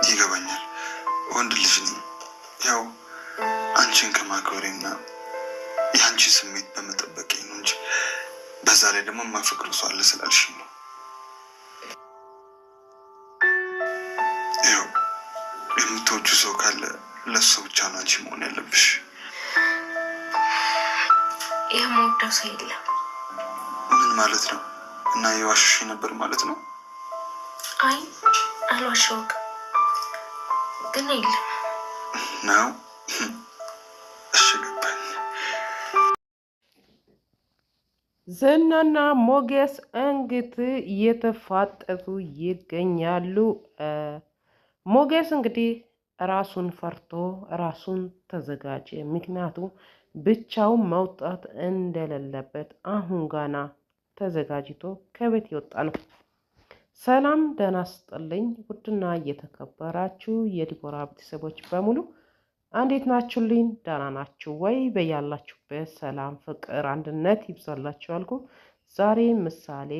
ይገባኛል። ወንድ ልጅ ነኝ። ያው አንቺን ከማክበሬና የአንቺን ስሜት በመጠበቄ ነው እንጂ በዛ ላይ ደግሞ የማፈቅረው ሰው አለ ስላልሽኝ ነው። ያው የምትወጂው ሰው ካለ ለእሱ ብቻ ነው አንቺ መሆን ያለብሽ። የምወደው ሰው የለም። ምን ማለት ነው? እና የዋሸሽ ነበር ማለት ነው? አይ አልዋሸሁም፣ ግን የለም ነው። እሺ ገባኝ። ዝናና ሞገስ እንግዲህ እየተፋጠጡ ይገኛሉ። ሞገስ እንግዲህ ራሱን ፈርቶ ራሱን ተዘጋጀ። ምክንያቱ ብቻውን መውጣት እንደሌለበት አሁን ጋና ተዘጋጅቶ ከቤት የወጣ ነው። ሰላም ደህና ስጥልኝ። ውድና እየተከበራችሁ የዲቦራ ቤተሰቦች በሙሉ እንዴት ናችሁልኝ? ደህና ናችሁ ወይ? በያላችሁበት ሰላም፣ ፍቅር፣ አንድነት ይብዛላችሁ አልኩ። ዛሬ ምሳሌ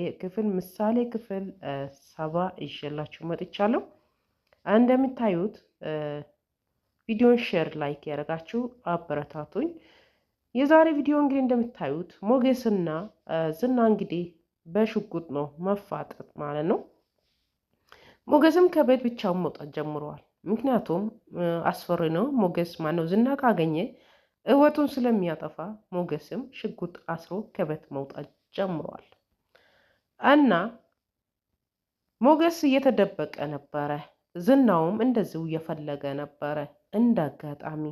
ክፍል 70 ይዤላችሁ መጥቻለሁ። እንደምታዩት ቪዲዮን share፣ like ያደረጋችሁ አበረታቱኝ። የዛሬ ቪዲዮ እንግዲህ እንደምታዩት ሞገስና ዝና እንግዲህ በሽጉጥ ነው መፋጠጥ ማለት ነው። ሞገስም ከቤት ብቻውን መውጣት ጀምረዋል። ምክንያቱም አስፈሪ ነው። ሞገስ ማነው ዝና ካገኘ እወቱን ስለሚያጠፋ ሞገስም ሽጉጥ አስሮ ከቤት መውጣት ጀምረዋል እና ሞገስ እየተደበቀ ነበረ። ዝናውም እንደዚሁ እየፈለገ ነበረ። እንደ አጋጣሚ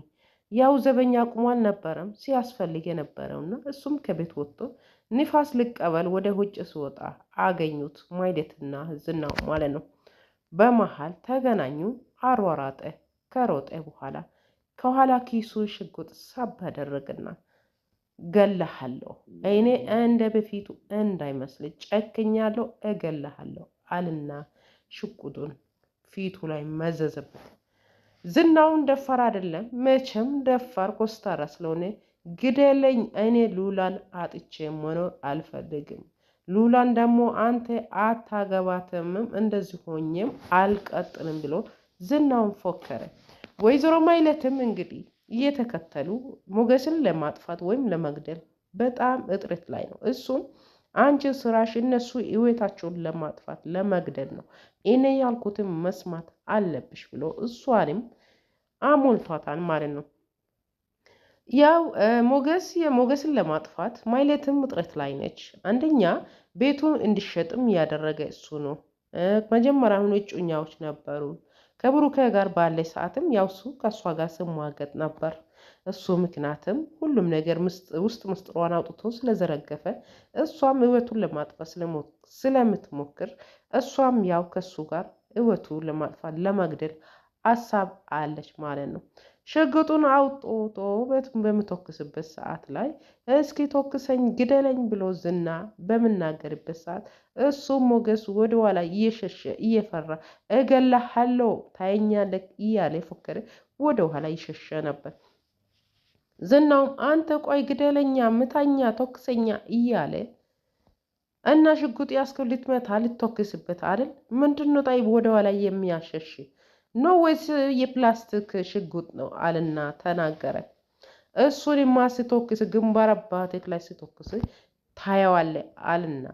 ያው ዘበኛ አቁሞ አልነበረም ሲያስፈልግ የነበረውና እሱም ከቤት ወጥቶ ንፋስ ልቀበል ወደ ውጭ ስወጣ አገኙት። ማይሌትና ዝናው ማለት ነው። በመሀል ተገናኙ። አሯራጠ። ከሮጠ በኋላ ከኋላ ኪሱ ሽጉጥ ሳብ አደረገና ገለሃለሁ፣ እኔ እንደ በፊቱ እንዳይመስል ጨክኛለሁ፣ እገለሃለሁ አልና ሽጉጡን ፊቱ ላይ መዘዘበት። ዝናውን ደፋር አይደለም መቼም ደፋር ኮስታራ ስለሆነ ግደለኝ፣ እኔ ሉላን አጥቼ መኖር አልፈልግም። ሉላን ደግሞ አንተ አታገባትምም፣ እንደዚህ ሆኜም አልቀጥልም ብሎ ዝናውን ፎከረ። ወይዘሮ ማይለትም እንግዲህ እየተከተሉ ሞገስን ለማጥፋት ወይም ለመግደል በጣም እጥረት ላይ ነው። እሱም አንቺ ስራሽ እነሱ ህይወታቸውን ለማጥፋት ለመግደል ነው፣ እኔ ያልኩትን መስማት አለብሽ ብሎ እሷንም አሞልቷታል ማለት ነው። ያው ሞገስ የሞገስን ለማጥፋት ማይለትም እጥረት ላይ ነች። አንደኛ ቤቱን እንዲሸጥም ያደረገ እሱ ነው። መጀመሪያ አሁን እጩኛዎች ነበሩ። ከብሩኬ ጋር ባለ ሰዓትም ያው እሱ ከእሷ ጋር ስሟገጥ ነበር። እሱ ምክንያትም ሁሉም ነገር ውስጥ ምስጢሯን አውጥቶ ስለዘረገፈ እሷም ህይወቱን ለማጥፋት ስለምትሞክር እሷም ያው ከእሱ ጋር ህይወቱ ለማጥፋት ለመግደል አሳብ አለች ማለት ነው። ሽጉጡን አውጥቶ በምተኩስበት ሰዓት ላይ እስኪ ተኩሰኝ ግደለኝ ብሎ ዝና በምናገርበት ሰዓት እሱ ሞገስ ወደኋላ እየሸሸ እየፈራ እገላሃለሁ ታየኛለህ እያለ ፎከረ ወደኋላ እየሸሸ ነበር። ዝናውም አንተ ቆይ ግደለኛ፣ ምታኛ፣ ተኩሰኛ እያለ እና ሽጉጥ ያስከው ልትመታ ልትተኩስበት አይደል? ምንድነው ጣይብ ወደኋላ የሚያሸሽ ነው ወይስ የፕላስቲክ ሽጉጥ ነው አለና ተናገረ። እሱንማ ስተኩስ ግንባር አባትህ ላይ ስተኩስ ታየዋለህ አልና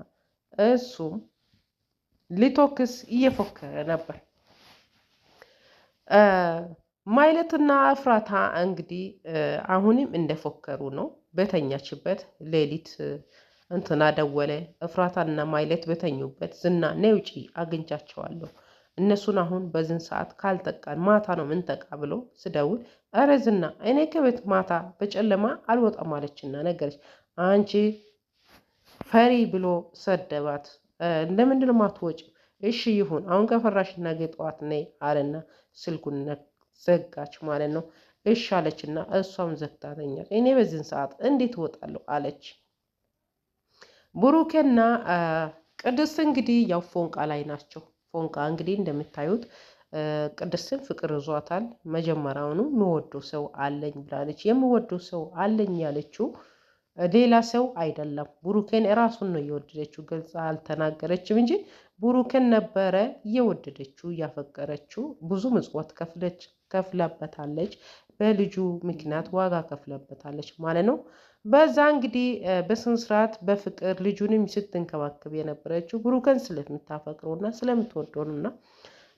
እሱም ሊተኩስ እየፎከረ ነበር። ማይለትና እፍራታ እንግዲህ አሁንም እንደፎከሩ ነው። በተኛችበት ሌሊት እንትና ደወለ። እፍራታና ማይለት በተኙበት ዝና ነይ ውጪ አግኝቻቸዋለሁ እነሱን አሁን በዝን ሰዓት ካልጠቃን ማታ ነው ምንጠቃ ብሎ ስደውል፣ ኧረ ዝና እኔ ከቤት ማታ በጨለማ አልወጣም አለችና ነገረች። አንቺ ፈሪ ብሎ ሰደባት። ለምንድን ነው የማትወጪው? እሺ ይሁን አሁን ከፈራሽ ነገ ጠዋት ነይ አለና ስልኩን ዘጋች ማለት ነው። እሺ አለችና እሷም ዘግታ ተኛች። እኔ በዚህን ሰዓት እንዴት እወጣለሁ አለች። ብሩኬና ቅድስት እንግዲህ ያው ፎንቃ ላይ ናቸው። ፎንቃ እንግዲህ እንደምታዩት ቅድስትን ፍቅር ይዟታል። መጀመሪያውኑ የምወደው ሰው አለኝ ብላለች። የምወደው ሰው አለኝ ያለችው ሌላ ሰው አይደለም። ብሩኬን እራሱን ነው የወደደችው። ገልጻ አልተናገረችም እንጂ ብሩኬን ነበረ እየወደደችው እያፈቀረችው። ብዙ ምጽዋት ከፍላበታለች። በልጁ ምክንያት ዋጋ ከፍለበታለች ማለት ነው። በዛ እንግዲህ በስነ ስርዓት በፍቅር ልጁንም ስትንከባከብ የነበረችው ብሩኬን ስለምታፈቅረውና ስለምትወደው ነውና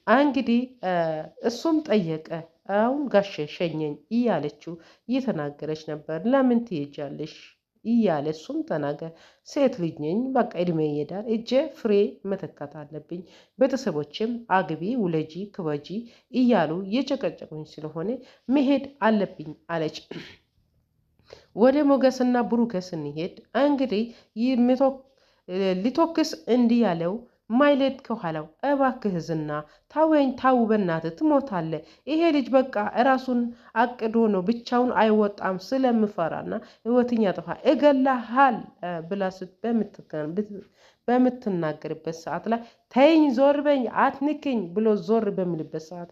እንግዲህ እሱም ጠየቀ። አሁን ጋሼ ሸኘኝ እያለችው እየተናገረች ነበር። ለምን ትሄጃለሽ እያለ እሱም ተናገር። ሴት ልጅ ነኝ፣ በቃ እድሜ ይሄዳል፣ እጄ ፍሬ መተካት አለብኝ፣ ቤተሰቦችም አግቢ፣ ውለጂ፣ ክበጂ እያሉ እየጨቀጨቁኝ ስለሆነ መሄድ አለብኝ አለች። ወደ ሞገስና ብሩኬ ስንሄድ እንግዲህ ሊቶክስ እንዲህ ያለው ማይሌድ ከኋላው እባክህ ዝና ታወኝ፣ ታው በእናትህ ትሞታለህ። ይሄ ልጅ በቃ እራሱን አቅዶ ነው ብቻውን አይወጣም፣ ስለምፈራና ህይወትን ያጠፋ እገላሃል ብላ በምትናገርበት ሰዓት ላይ ተይኝ፣ ዞር በኝ፣ አትንክኝ ብሎ ዞር በሚልበት ሰዓት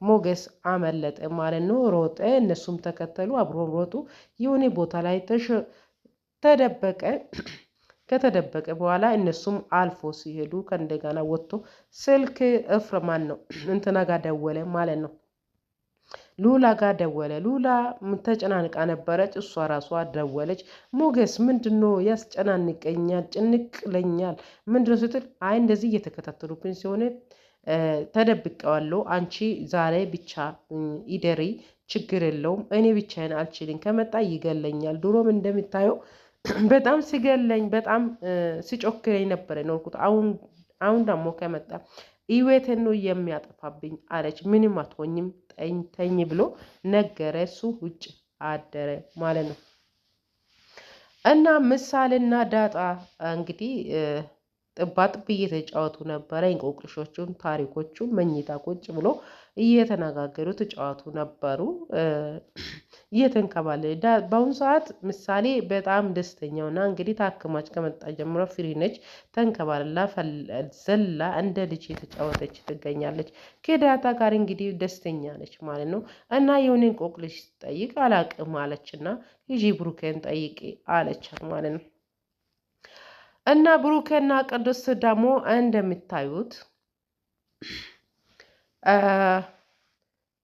ሞገስ አመለጠ ማለት ነው። ሮጠ፣ እነሱም ተከተሉ፣ አብሮም ሮጡ። የሆነ ቦታ ላይ ተደበቀ። ከተደበቀ በኋላ እነሱም አልፎ ሲሄዱ ከእንደገና ወጥቶ ስልክ እፍረማን ነው እንትና ጋር ደወለ ማለት ነው። ሉላ ጋር ደወለ። ሉላ ተጨናንቃ ነበረች። እሷ ራሷ ደወለች። ሞገስ ምንድነው ያስጨናንቀኛል፣ ጭንቅለኛል ምንድነው ስትል አይ እንደዚህ እየተከታተሉብኝ ሲሆነ ተደብቀዋለሁ። አንቺ ዛሬ ብቻ ኢደሪ፣ ችግር የለውም፣ እኔ ብቻዬን አልችልም፣ ከመጣ ይገለኛል። ድሮም እንደምታየው በጣም ሲገለኝ በጣም ሲጮክለኝ ነበር የኖርኩት። አሁን ደግሞ ከመጣ ህይወቴን ነው የሚያጠፋብኝ አለች። ምንም አትሆኝም ተኝ ብሎ ነገረ። እሱ ውጭ አደረ ማለት ነው። እና ምሳሌና ዳጣ እንግዲህ ጥባጥብ እየተጫወቱ ነበረ። እንቆቅልሾቹም ታሪኮቹም መኝታ ቁጭ ብሎ እየተነጋገሩ ተጫወቱ ነበሩ። እየተንከባለ በአሁኑ ሰዓት ምሳሌ በጣም ደስተኛውና እንግዲህ ታክማች ከመጣ ጀምሮ ፍሪ ነች። ተንከባልላ ዘላ እንደ ልጅ የተጫወተች ትገኛለች። ከዳጣ ጋር እንግዲህ ደስተኛ ነች ማለት ነው። እና የሆነ እንቆቅልሽ ስጠይቅ አላቅም አለችና ሂጂ ብሩኬን ጠይቂ አለቻት ማለት ነው። እና ብሩኬና ቅዱስ ደግሞ እንደምታዩት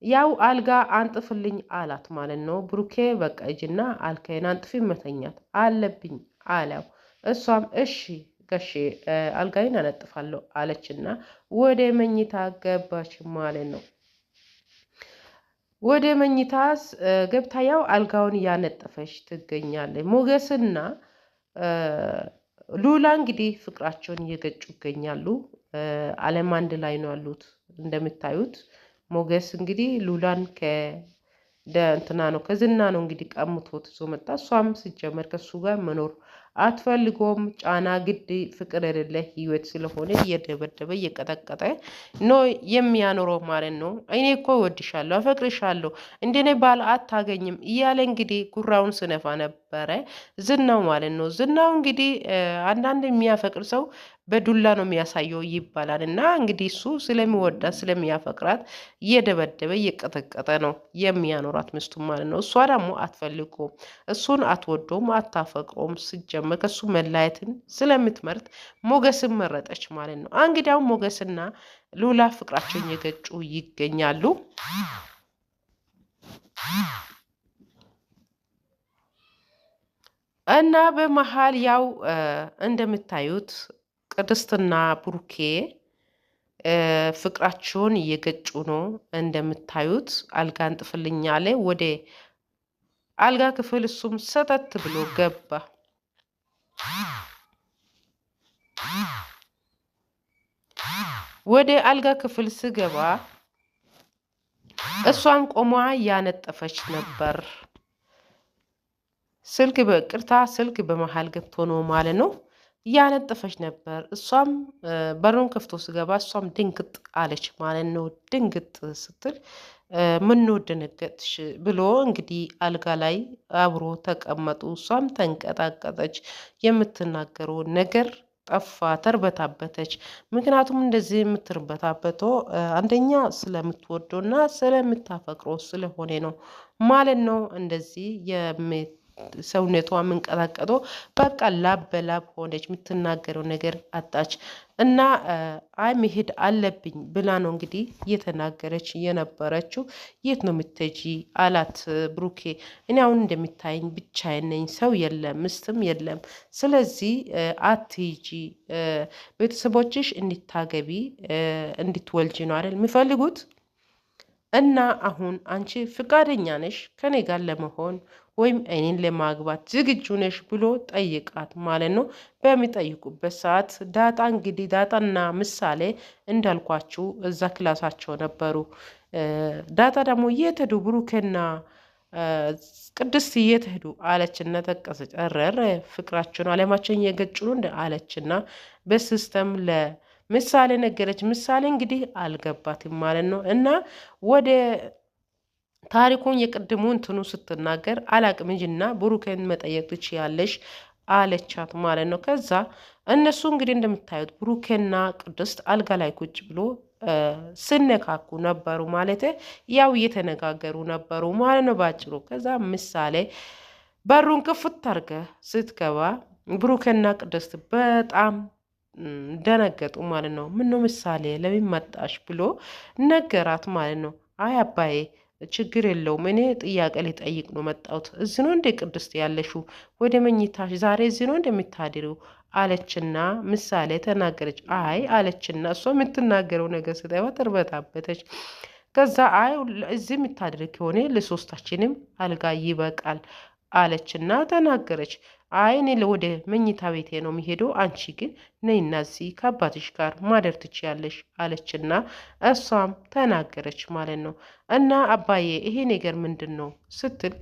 ያው አልጋ አንጥፍልኝ አላት ማለት ነው። ብሩኬ በቃ ሂጂና አልጋዬን አንጥፊ መተኛት አለብኝ አለው። እሷም እሺ ጋሼ አልጋዬን አነጥፋለሁ አለችና ወደ መኝታ ገባች ማለት ነው። ወደ መኝታ ገብታ ያው አልጋውን እያነጠፈች ትገኛለች። ሞገስና ሉላ እንግዲህ ፍቅራቸውን እየገጩ ይገኛሉ። ዓለም አንድ ላይ ነው ያሉት እንደምታዩት። ሞገስ እንግዲህ ሉላን ከእንትና ነው ከዝና ነው እንግዲህ ቀምቶት ይዞ መጣ። እሷም ሲጀመር ከሱ ጋር መኖር አትፈልጎም። ጫና ግድ ፍቅር የሌለ ህይወት ስለሆነ እየደበደበ እየቀጠቀጠ ነው የሚያኖረው ማለት ነው። እኔ እኮ እወድሻለሁ፣ አፈቅርሻለሁ፣ እንደኔ ባል አታገኝም እያለ እንግዲህ ጉራውን ስነፋ ነበረ ዝናው ማለት ነው። ዝናው እንግዲህ አንዳንድ የሚያፈቅር ሰው በዱላ ነው የሚያሳየው ይባላል። እና እንግዲህ እሱ ስለሚወዳት ስለሚያፈቅራት እየደበደበ እየቀጠቀጠ ነው የሚያኖራት ሚስቱ ማለት ነው። እሷ ደግሞ አትፈልገውም፣ እሱን አትወደውም፣ አታፈቅረውም። ሲጀመር ከሱ መለያየትን ስለምትመርጥ ሞገስን መረጠች ማለት ነው። እንግዲህ አሁን ሞገስና ሉላ ፍቅራቸውን እየገጩ ይገኛሉ። እና በመሀል ያው እንደምታዩት ቅድስትና ብሩኬ ፍቅራቸውን እየገጩ ነው። እንደምታዩት አልጋ አንጥፍልኝ አለ። ወደ አልጋ ክፍል እሱም ሰተት ብሎ ገባ። ወደ አልጋ ክፍል ስገባ እሷም ቆሟ እያነጠፈች ነበር። ስልክ በቅርታ ስልክ በመሀል ገብቶ ነው ማለት ነው። እያነጠፈች ነበር። እሷም በሩን ከፍቶ ስገባ እሷም ድንግጥ አለች ማለት ነው። ድንግጥ ስትል ምነው ደነገጥሽ ብሎ እንግዲህ አልጋ ላይ አብሮ ተቀመጡ። እሷም ተንቀጣቀጠች። የምትናገረው ነገር ጠፋ፣ ተርበታበተች። ምክንያቱም እንደዚህ የምትርበታበተው አንደኛ ስለምትወደውና ስለምታፈቅረው ስለሆነ ነው ማለት ነው። እንደዚህ ሰውነቷ መንቀጣቀጦ በቃ ላብ በላብ ሆነች። የምትናገረው ነገር አጣች እና አይ መሄድ አለብኝ ብላ ነው እንግዲህ እየተናገረች የነበረችው። የት ነው የምትሄጂ አላት ብሩኬ። እኔ አሁን እንደሚታየኝ ብቻዬን ነኝ፣ ሰው የለም፣ ምስትም የለም። ስለዚህ አትሂጂ፣ ቤተሰቦችሽ እንድታገቢ እንድትወልጂ ነው አይደል የሚፈልጉት እና አሁን አንቺ ፍቃደኛ ነሽ ከኔ ጋር ለመሆን ወይም እኔን ለማግባት ዝግጁ ነሽ ብሎ ጠይቃት ማለት ነው። በሚጠይቁበት ሰዓት ዳጣ እንግዲህ ዳጣና ምሳሌ እንዳልኳችሁ እዛ ክላሳቸው ነበሩ። ዳጣ ደግሞ የት ሄዱ ብሩክና ቅድስት የት ሄዱ አለችና ጠቀሰች። ኧረ ፍቅራቸውን አለማቸውን እየገጩ ነው እንደ አለችና በ system ለምሳሌ ነገረች። ምሳሌ እንግዲህ አልገባትም ማለት ነው እና ወደ ታሪኩን የቅድሙ እንትኑ ስትናገር አላቅም እንጂና ብሩኬን መጠየቅ ትችያለሽ አለቻት ማለት ነው። ከዛ እነሱ እንግዲህ እንደምታዩት ብሩኬና ቅድስት አልጋ ላይ ቁጭ ብሎ ስነካኩ ነበሩ፣ ማለት ያው እየተነጋገሩ ነበሩ ማለት ነው ባጭሩ። ከዛ ምሳሌ በሩን ክፍት አድርገ ስትገባ ብሩኬና ቅድስት በጣም ደነገጡ ማለት ነው። ምነው ምሳሌ ለምን መጣሽ ብሎ ነገራት ማለት ነው። አይ አባዬ ችግር የለውም፣ እኔ ጥያቄ ሊጠይቅ ነው መጣሁት። እዚህ ነው እንደ ቅድስት ያለሽው? ወደ መኝታሽ ዛሬ እዚህ ነው እንደምታድሪው አለችና ምሳሌ ተናገረች። አይ አለችና እሷ የምትናገረው ነገር ስጠባ ተርበታበተች። ከዛ አይ እዚህ የምታድሪ ከሆነ ለሶስታችንም አልጋ ይበቃል አለችና ተናገረች። አይ እኔ ወደ መኝታ ቤቴ ነው የሚሄደው፣ አንቺ ግን ነይና እዚህ ከአባትሽ ጋር ማደር ትችያለሽ አለችና እሷም ተናገረች ማለት ነው። እና አባዬ ይሄ ነገር ምንድን ነው ስትል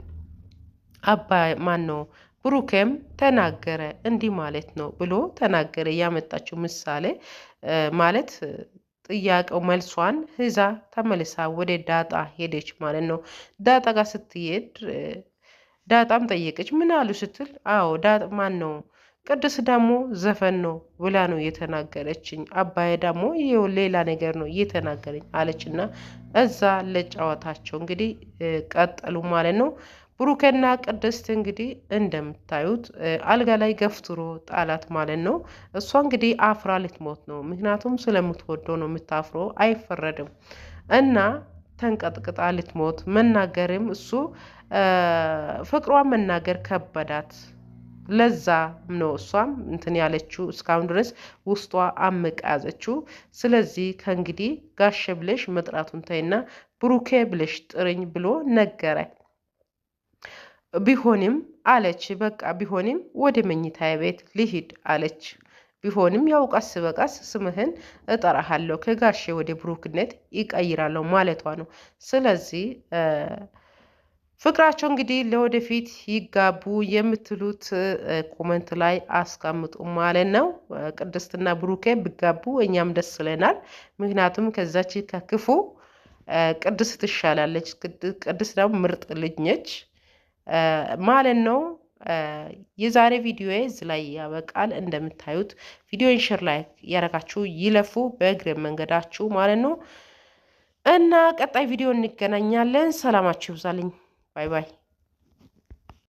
አባ ማን ነው ብሩኬም ተናገረ፣ እንዲህ ማለት ነው ብሎ ተናገረ። ያመጣችው ምሳሌ ማለት ጥያቄው መልሷን ህዛ ተመልሳ ወደ ዳጣ ሄደች ማለት ነው። ዳጣ ጋር ስትሄድ ዳጣም ጠየቀች። ምን አሉ ስትል አዎ ዳጣ ማን ነው ቅድስት ደግሞ ዘፈን ነው ብላ ነው የተናገረችኝ። አባዬ ደግሞ ይኸው ሌላ ነገር ነው እየተናገረኝ አለችና እዛ ለጨዋታቸው እንግዲህ ቀጠሉ ማለት ነው። ብሩኬና ቅድስት እንግዲህ እንደምታዩት አልጋ ላይ ገፍትሮ ጣላት ማለት ነው። እሷ እንግዲህ አፍራ ልትሞት ነው። ምክንያቱም ስለምትወደው ነው የምታፍሮ፣ አይፈረድም እና ተንቀጥቅጣ ልትሞት መናገርም እሱ ፍቅሯን መናገር ከበዳት። ለዛ ነው እሷም እንትን ያለችው እስካሁን ድረስ ውስጧ አምቃ ያዘችው። ስለዚህ ከእንግዲህ ጋሼ ብለሽ መጥራቱን ተይና ብሩኬ ብለሽ ጥርኝ ብሎ ነገረ። ቢሆንም አለች በቃ ቢሆንም ወደ መኝታዬ ቤት ልሂድ አለች። ቢሆንም ያው ቀስ በቀስ ስምህን እጠራሃለሁ ከጋሼ ወደ ብሩክነት ይቀይራለሁ ማለቷ ነው። ስለዚህ ፍቅራቸው እንግዲህ ለወደፊት ይጋቡ የምትሉት comment ላይ አስቀምጡ ማለት ነው። ቅድስትና ብሩኬ ቢጋቡ እኛም ደስ ይለናል። ምክንያቱም ከዛች ከክፉ ቅድስት ትሻላለች። ቅድስት ደግሞ ምርጥ ልጅ ነች ማለት ነው። የዛሬ ቪዲዮ እዚህ ላይ ያበቃል። እንደምታዩት ቪዲዮን share like ያደረጋችሁ ይለፉ በእግረ መንገዳችሁ ማለት ነው እና ቀጣይ ቪዲዮ እንገናኛለን። ሰላማችሁ ይብዛልኝ። Bye bye።